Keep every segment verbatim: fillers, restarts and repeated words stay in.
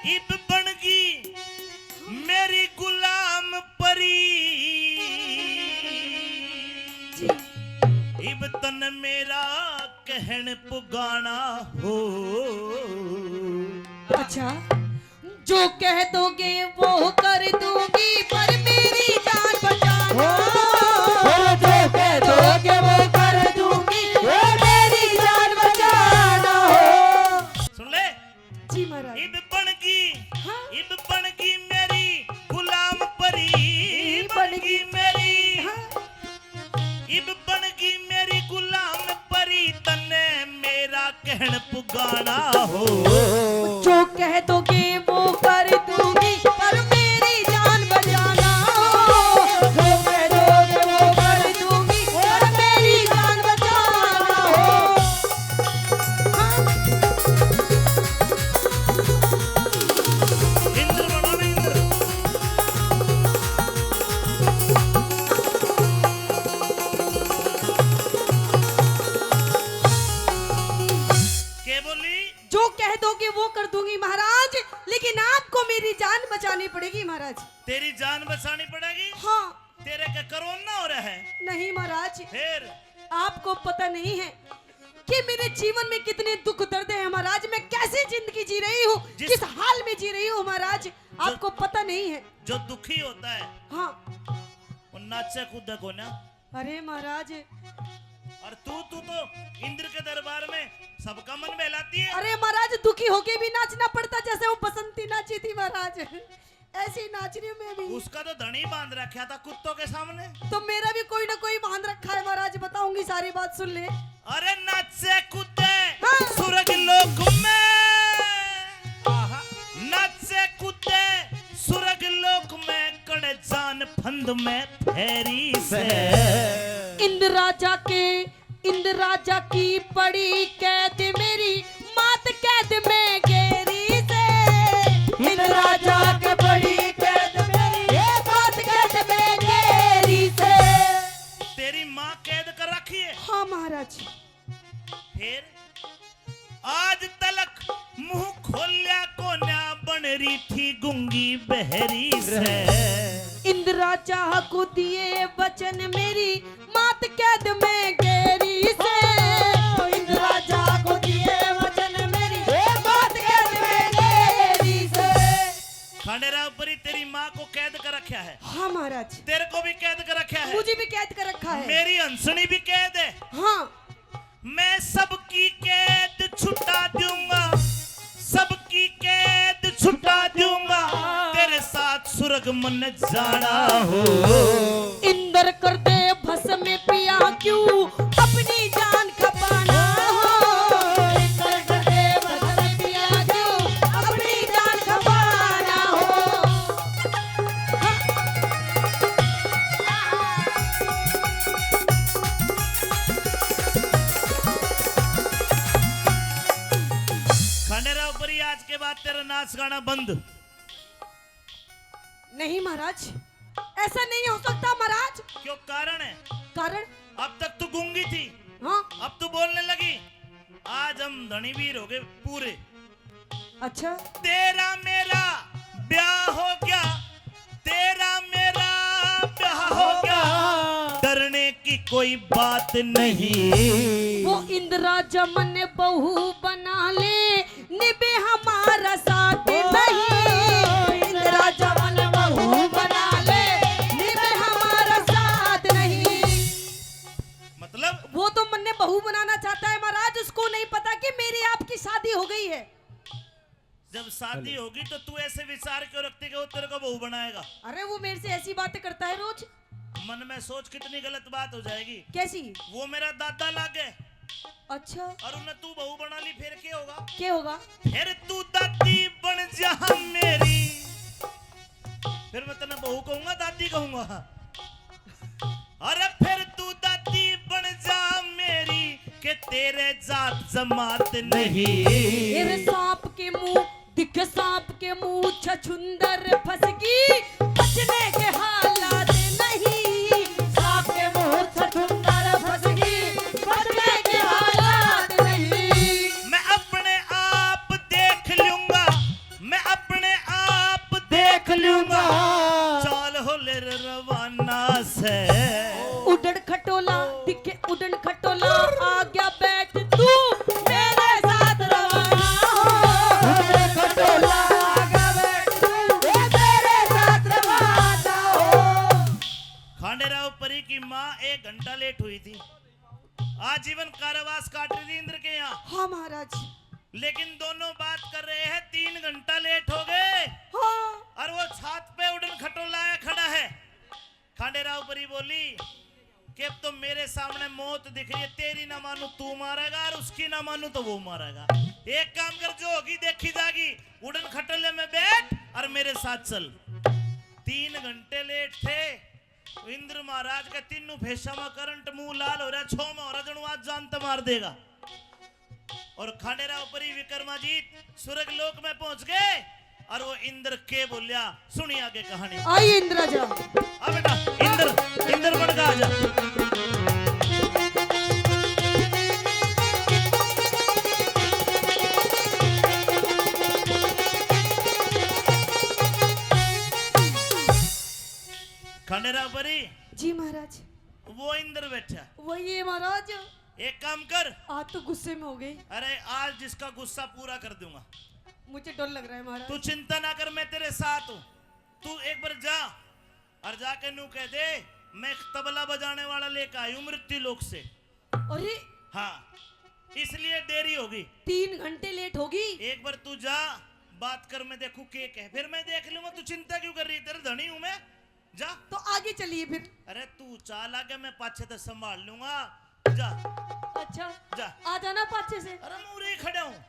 इब बनगी मेरी गुलाम परी, जी। इब तन मेरा कहन पुगाना हो। अच्छा। जो कह दोगे वो कर दूंगी, पर मेरी जान बचाना। ओ, जो कह दोगे वो कर दूंगी, पर मेरी जान बचाना हो। सुन ले। जी महाराज। इब बनगी, हाँ। इब बनगी मेरी गुलाम परी, इब बनगी मेरी। हाँ। इब बनगी मेरी गुलाम परी, तन्ने मेरा कहन पुगाना हो। जो कह दोगे वो कर दूंगी, पर मेरी जान बचाना हो। जो कह दोगे वो कर दूंगी, पर मेरी जान बचाना हो। हाँ। इंद्र बनो ना, इंद्र। के बोली? जो कह दोगे वो कर दूंगी महाराज, लेकिन आपको मेरी जान बचानी पड़ेगी महाराज। तेरी जान बचानी पड़ेगी? हाँ। तेरे के कोरोना हो रहा है? नहीं महाराज। फिर? आपको पता नहीं है कि मेरे जीवन में कितने दुख दर्द हैं महाराज, मैं कैसी जिंदगी जी रही हूँ, जिस किस हाल में जी रही हूँ महाराज, जो आपको पता नहीं है। जो दुखी होता है, हाँ। वो नाचे कूदे को ना। अरे महाराज। और तू, तू तो इंद्र के दरबार में सबका मन बहलाती है। अरे महाराज, दुखी होके भी नाचना पड़ता, जैसे वो बसंती नाची थी महाराज, ऐसे ही नाच रही हूँ मैं भी। उसका तो धनी बांध रखा था कुत्तों के सामने। तो मेरा भी कोई ना कोई बांध रखा है महाराज, बताऊंगी सारी बात, सुन ले। अरे नाचे कूदे हाँ। स्वर्ग लोक में, आहा। नाचे कूदे स्वर्ग लोक में, कड़े जान फंद में फेरी से। इंद्र राजा के, इंद्र राजा की पड़ी कैद मेरी, मात कैद में गेरी से। इंद्र राजा के पड़ी कैद मेरी, ये मात कैद में गेरी से। तेरी माँ कैद कर रखी है? हाँ महाराज। फिर? आज तलक मुंह खोल्या कोन्या, बन रही थी गूंगी बहरी से। इंद्र राजा को दिए वचन मेरी, मात कैद में गेरी से। इंद्र राजा को दिए वचन मेरी, ए, मात कैद में गेरी से। खंडेराव परी, तेरी माँ को कैद कर रखा है। हाँ महाराज। तेरे को भी कैद कर रखा है। मुझे भी कैद कर रखा है। मेरी हंसनी भी कैद है। हाँ। मैं सबकी कैद छुटा दूंगा, सबकी कैद छुटा दूंगा, तेरे साथ स्वर्ग मन जाना हो। इंद्र कर दे भस्म पिया क्यों अपनी जान खपाना हो। इंद्र कर दे भस्म पिया क्यों अपनी जान खपाना हो। खंडेराव परी, आज के बाद तेरा नाच गाना बंद। नहीं महाराज, ऐसा नहीं हो सकता महाराज। क्यों, कारण है? कारण? अब तक तू गूंगी थी, हाँ। अब तू बोलने लगी। आज हम धनीवीर हो गए पूरे। अच्छा। तेरा मेरा ब्याह हो गया, तेरा मेरा ब्याह हो गया, डरने की कोई बात नहीं। वो इंद्र राजा मन्ने बहू बना ले, निभे हमारा साथ नहीं। इंद्र राजा मन्ने बहू बना ले, निभे हमारा साथ नहीं। मतलब? वो तो मन्ने बहू बनाना चाहता है महाराज, उसको नहीं पता कि मेरी आपकी शादी हो गई है। जब शादी होगी तो तू ऐसे विचार क्यों रखती कि वो तेरे को बहू बनाएगा? अरे वो मेरे से ऐसी बातें करता है रोज। मन में सोच कितनी गलत बात हो जाएगी। कैसी? वो मेरा दादा लागे। अच्छा। और उन्हें तू बहू बना ली, फिर क्या होगा? क्या होगा? फिर तू दादी बन जा मेरी, फिर मैं तन्ने बहू कहूंगा, दादी कहूंगा? अरे फिर तू दादी बन जा मेरी, के तेरे जात जमात नहीं। तेरे सांप के मुंह, दिख सांप के मुंह, छछुंदर फंसगी, बचने के हालात नहीं। सांप के मुंह, छछुंदर फंसगी, बचने के हालात नहीं। मैं अपने आप देख लूंगा, मैं अपने लूंगा। चाल हो ले रे रवाना से। उड़न खटोला दिखे, उड़न खटोला, आ गया बैठ तू मेरे साथ रवाना हो। उड़न खटोला, आ गया बैठ तू मेरे साथ रवाना हो। खांडेराव परी की माँ एक घंटा लेट हुई थी। आजीवन कारावास काट रही थी इंद्र के यहाँ। हाँ महाराज। लेकिन दोनों बात कर रहे हैं, तीन घंटा लेट हो गए। हाँ। और वो छात पे उड़न खटोला आया खड़ा है। खांडेराव परी बोली कि अब तो मेरे सामने मौत दिख रही है, तेरी ना मानू तू मारेगा और उसकी ना मानू तो वो मारेगा। एक काम कर, जो होगी देखी जाएगी, उड़न खटोले में बैठ और मेरे साथ चल। तीन घंटे लेट थे, इंद्र महाराज के तीनों भेषा में करंट, मुंह लाल हो रहा, छो में हो रहा, जणु आज जान तो मार देगा। और खांडेराव परी विक्रमाजीत स्वर्ग लोक में पहुंच गए। और वो इंद्र के बोलिया, सुनी आगे कहानी। आई इंद्र आजा। आ बेटा, इंद्र, इंद्र बन के आजा। खांडेराव परी। जी महाराज। वो इंद्र बैठा। वही है महाराज। एक काम कर। आज तो गुस्से में हो गए। अरे, आज जिसका गुस्सा पूरा कर दूंगा। मुझे डर लग रहा है महाराज। तू चिंता ना कर, मैं तेरे साथ हूँ। तू एक बार जा और जाके नू कह दे, मैं एक तबला बजाने वाला लेकर आई हूँ मृत्यु लोक से। अरे, हाँ, इसलिए देरी होगी। तीन घंटे लेट होगी। एक बार तू जा, बात कर, मैं देखूं के कहे, फिर मैं देख लूंगा। तू चिंता क्यों कर रही है? तेरे धनी हूं मैं। जा। तो आगे चलिए फिर। अरे तू चाल आगे, मैं पाछे तो संभाल लूंगा। जा। अच्छा। जा। आ जाना पाछे से। अरे मैं उरे ही खड़ा हूँ।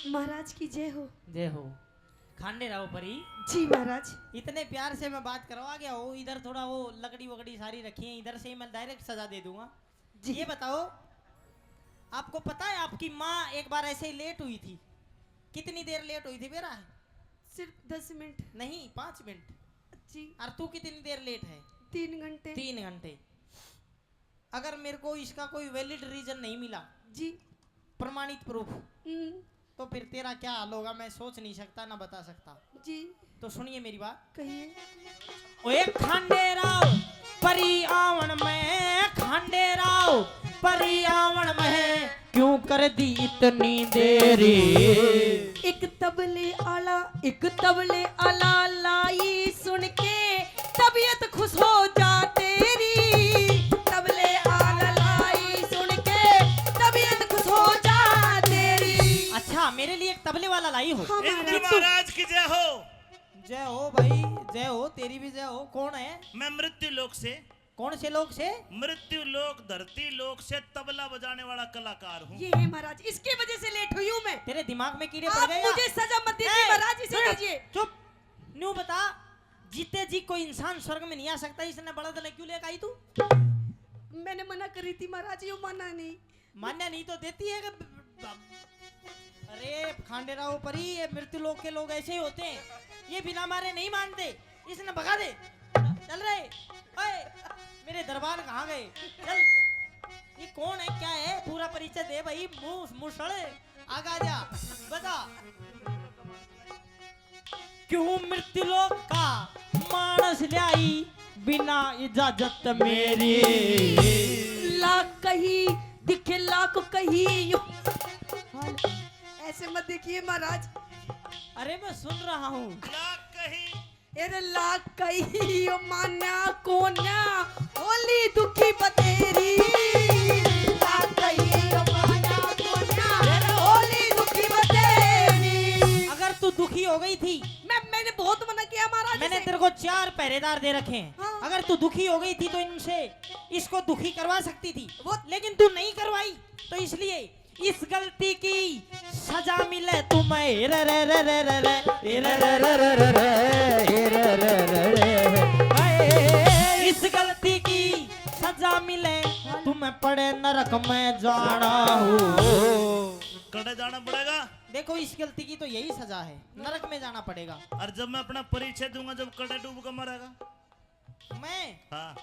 महाराज की जय हो। जय हो। खांडेराव परी। जी महाराज। इतने प्यार से मैं बात करवा गया हूँ, इधर थोड़ा वो लकड़ी वकड़ी सारी रखी है, इधर से ही मैं डायरेक्ट सजा दे दूंगा। जी। ये बताओ, आपको पता है आपकी माँ एक बार ऐसे ही लेट हुई थी? कितनी देर लेट हुई थी बेरा? सिर्फ दस मिनट। नहीं, पाँच मिनट। जी। और तू कितनी देर लेट है? तीन घंटे। तीन घंटे। अगर मेरे को इसका कोई वैलिड रीजन नहीं मिला, जी। प्रमाणित प्रूफ, हम्म। तो फिर तेरा क्या हाल होगा, मैं सोच नहीं सकता ना बता सकता। जी। तो सुनिए मेरी बात। कहिए। ओए खांडेराव परी आवन में, खांडेराव परी आवन में क्यों कर दी इतनी देरी? एक तबले आला, एक तबले आला लाई सुन के तबीयत खुश हो जा तेरी। तबले आला लाई सुन के तबीयत खुश हो जा तेरी। अच्छा, मेरे लिए एक तबले वाला लाई हो। हाँ, इंद्र महाराज। महाराज की जय हो। जय हो भाई, जय हो, तेरी भी जय हो। कौन है? मैं मृत्यु लोक से। कौन से लोक से? मृत्यु लोक, धरती लोक से तबला बजाने वाला कलाकार हूँ। ये है महाराज, इसकी वजह से लेट हुई हूँ मैं। तेरे दिमाग में कीड़े पड़ गए या? आप मुझे सजा मत दीजिए ए, महाराज, इसे चुप, दीजिए। चुप, न्यू बता, जीते जी कोई इंसान स्वर्ग में नहीं आ सकता, इसने बड़ा तने क्यों लेकर आई तू? मैंने मना करी थी महाराज, यो माना नहीं। मान्या नहीं तो देती है कि ब-, ब-, अरे खांडेराव परी, ये मृत्यु लोक के लोग ऐसे ही होते हैं, ये बिना मारे नहीं मानते, इसने भगा दे। चल रे, ओए, मेरे दरबान कहाँ गए? चल, ये कौन है, क्या है, पूरा परिचय दे भाई, मुस-, मुसड़, आगा जा, बता। क्यों मृत्यु लोक का मानस ल्याई बिना इजाजत मेरी? लाख कही दिखे लाख कही, यो ऐसे मत देखिए महाराज। अरे मैं सुन रहा हूँ। लाख कही। अरे लाख कही यो मान्या कोन्या, होली दुखी बतेरी। लाख कही यो मान्या कोन्या, अरे होली दुखी बतेरी। अगर तू दुखी हो गई थी, मैं, मैंने बहुत मना किया महाराज मैंने से। तेरे को चार पहरेदार दे रखे हैं। हाँ। अगर तू दुखी हो गई थी तो इनसे, इसको दुखी करवा सकती थी, वो लेकिन तू नहीं करवाई, तो इसलिए इस गलती की सजा मिले तुम्हें। रे रे रे रे रे रे, रे रे रे रे रे, रे रे रे रे रे। हाय, इस गलती की सजा मिले तुम्हें, पड़े नरक में जाना हो। कड़े जाना पड़ेगा। देखो, इस गलती की तो यही सजा है, नरक में जाना पड़ेगा। और जब मैं अपना परिचय दूंगा, जब कड़े डूब के मरेगा। मैं? हाँ।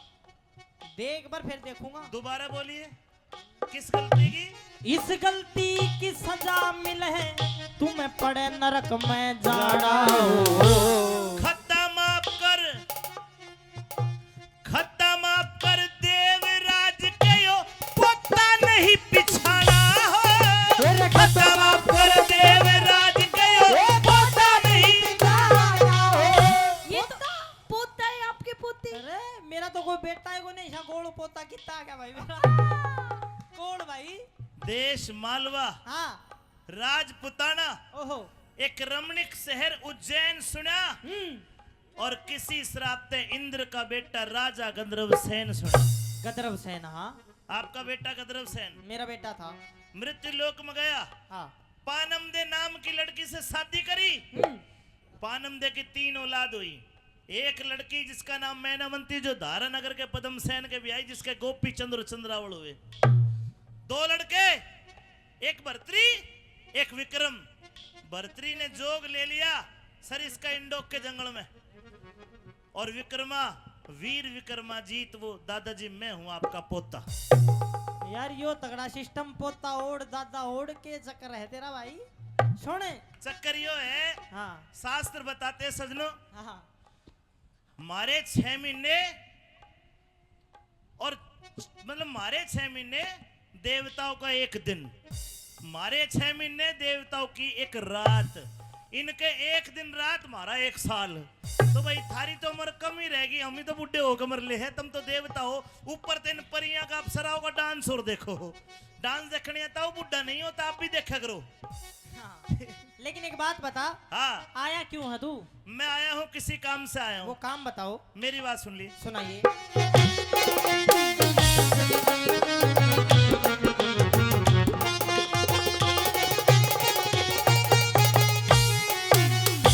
दे एक बार, फिर देखूंगा। दोबारा बोलिए। किस गलती की? इस गलती की सजा मिले, तुम्हें पड़े नरक में जाना हो। खत्ता माफ कर, खत्ता माफ कर देवराज कहो, पोता नहीं पिछाना हो। तेरे खत्ता माफ कर देवराज कहो, पोता नहीं पिछाना हो। ये तो पोता है आपके पोते। अरे, मेरा तो कोई बेटा है कोनी, ऐसा गोल पोता कितना आ गया भाई मेरा। कौन भाई? देश मालवा। हाँ। राजपुताना। ओहो। एक रमणीक शहर उज्जैन सुना। हम्म। और किसी श्राप ते इंद्र का बेटा राजा गंधर्व सेन सुना। गंधर्व सेन, हाँ। आपका बेटा गंधर्व सेन। मेरा बेटा था। मृत्यु लोक में गया। हाँ। पानम दे नाम की लड़की से शादी करी। हम्म। पानम दे की तीन औलाद हुई। एक लड़की जिसका नाम मैनावंती, जो धारा नगर के पद्म सेन के ब्याही, जिसके गोपी चंद्र और चंद्रावल हुए। दो लड़के, एक भरतरी, एक विक्रम। भरतरी ने जोग ले लिया सर इसका इंडोक के जंगल में। और विक्रमा, वीर विक्रमाजीत, वो दादाजी, मैं हूँ आपका पोता। यार, यो तगड़ा सिस्टम, पोता ओढ़ दादा ओढ़, के चक्कर है तेरा भाई? सुने, चक्कर यो है, हाँ। शास्त्र बताते सजनो, हाँ, हाँ। मारे छह महीने और, मतलब, मारे छह महीने, देवताओं का एक दिन, मारे छह महीने, देवताओं की एक रात, इनके एक दिन रात, मारा एक साल। तो भाई, थारी तो उम्र कम ही रहेगी, हम ही तो बूढ़े होकर मर ले हैं, तुम तो देवता हो। ऊपर तीन परियां का, अप्सराओं का डांस और देखो, डांस देखने आता हो, बूढ़ा नहीं होता, आप भी देखा करो। हाँ। लेकिन एक बात बता, हाँ। आया क्यों है तू? मैं आया हूँ, किसी काम से आया हूँ। वो काम बताओ। मेरी बात सुन ली। सुनाइए।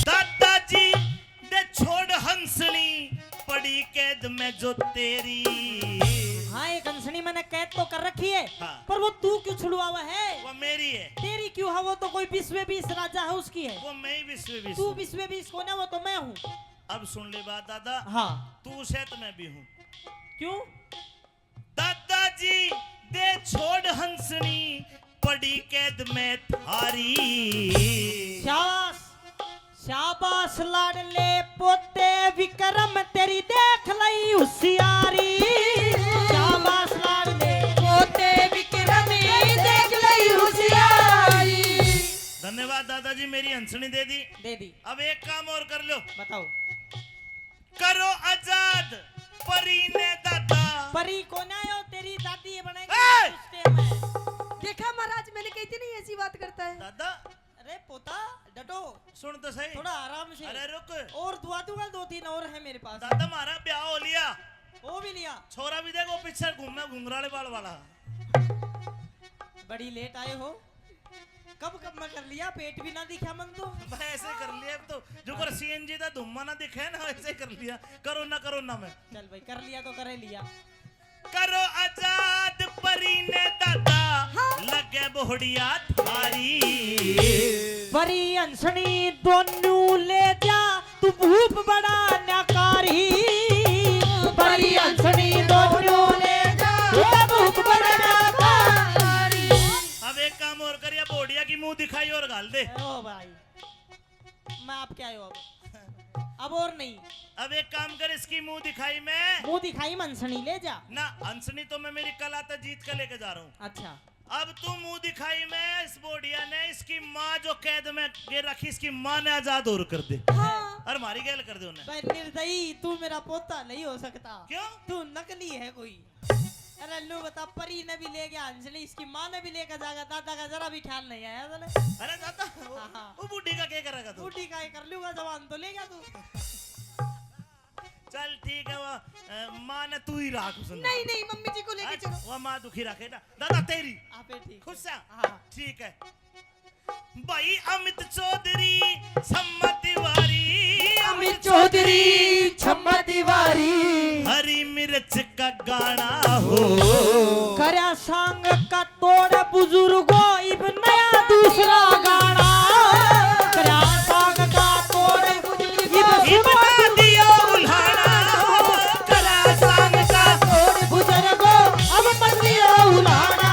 दादाजी दे छोड़ हंसनी, पड़ी कैद में जो तेरी। हाँ, एक हंसनी मैंने कैद तो कर रखी है, हाँ। पर वो तू क्यों छुड़वावा है? वो मेरी है। तेरी क्यों है? वो तो कोई बीसवें बीस राजा है, उसकी है। वो मैं ही बीसवें बीस तू हूँ। बीसवें बीस कौन है? वो तो मैं हूँ। अब सुन ले बात दादा। हाँ। तू उस है तो मैं भी हूँ। क्यों? दादाजी दे छोड़ हंसनी, पड़ी कैद में थारी। शाबाश, शाबाश लाडले पोते विक्रम, तेरी देख लई होशियारी। शाबाश लाडले पोते विक्रम, तेरी देख लई होशियारी। धन्यवाद दादाजी, मेरी हंसनी दे दी। दे दी। अब एक काम और कर लो। बताओ। करो आजाद परी ने दादा। परी को ना हो, तेरी दादी ये बनाएगी, ए! पूछते हैं मैं। देखा महाराज, मैंने कही थी नहीं ऐसी बात करता है। दादा। अरे पोता, डटो। सुन तो सही। थोड़ा आराम से। अरे रुक। और दुआ दूंगा, दो तीन और है मेरे पास। दादा, हमारा ब्याह हो लिया। हो भी लिया। छोरा भी देखो पीछे घूमना, घुंघराले बाल वाला। बड़ी लेट आए हो। कब कब मैं कर लिया, पेट भी ना दिखा मन तो। मैं ऐसे कर लिया, अब तो जो कर सीएनजी दा धुम्मा ना दिखे ना, वैसे कर लिया। करो ना, करो ना मैं। चल भाई, कर लिया तो करे लिया। करो आजाद परी ने दादा, हाँ। लगे बोहड़िया थारी। परी हंसनी दोनों ले जा, तू भूप बड़ा न्याकारी। परी हंसनी दोनों ले जा, तू भूप बड़ा न्याकारी। अब एक काम और करिए, बोहड़िया की मुंह दिखाई और घाल दे। ओ भाई, मैं आपके आयो अब। अब और नहीं। अब एक काम कर, इसकी मुंह दिखाई में। मुंह दिखाई में हंसनी ले जा। ना, हंसनी तो मैं मेरी कला तो जीत के लेके जा रहा हूँ। अच्छा। अब तू मुंह दिखाई में, इस बोहड़िया ने इसकी माँ जो कैद में गे रखी, इसकी माँ ने आजाद और कर दे। हाँ। और मारी गैल कर दे उन्हें। भाई निर्दयी, तू मेरा पोता नहीं हो सकता। क्यों? तू नकली है कोई। अरे लू बता, परी ने भी ले गया हंसनी, इसकी माँ ने भी लेकर जाएगा, दादा का जरा भी ख्याल नहीं आया तने। अरे दादा, वो, हाँ, हाँ। वो बूढ़ी का क्या करेगा तू? बूढ़ी का ही कर लूंगा, जवान तो ले गया तू। चल ठीक है, वो, अ, माँ ने तू ही रहा कुछ नहीं। नहीं, नहीं, मम्मी जी को लेके अरे, चलो। वो माँ दुखी रखे ना। दादा तेरी। आप ही ठीक खुश है। है? हाँ। ठीक है। भाई अमित चौधरी छम्मा तिवारी, अमित चौधरी छम्मा तिवारी। हरी मिर्च का गाना हो। करया सांग का तोड़ बुजुर्गो, इब नया दूसरा गाना। करया सांग का तोड़ बुजुर्गो, इब इब सुना ना दियो उल्हाड़ा हो। करया सांग का तोड़ बुजुर्गो, अब मत दियो उल्हाड़ा।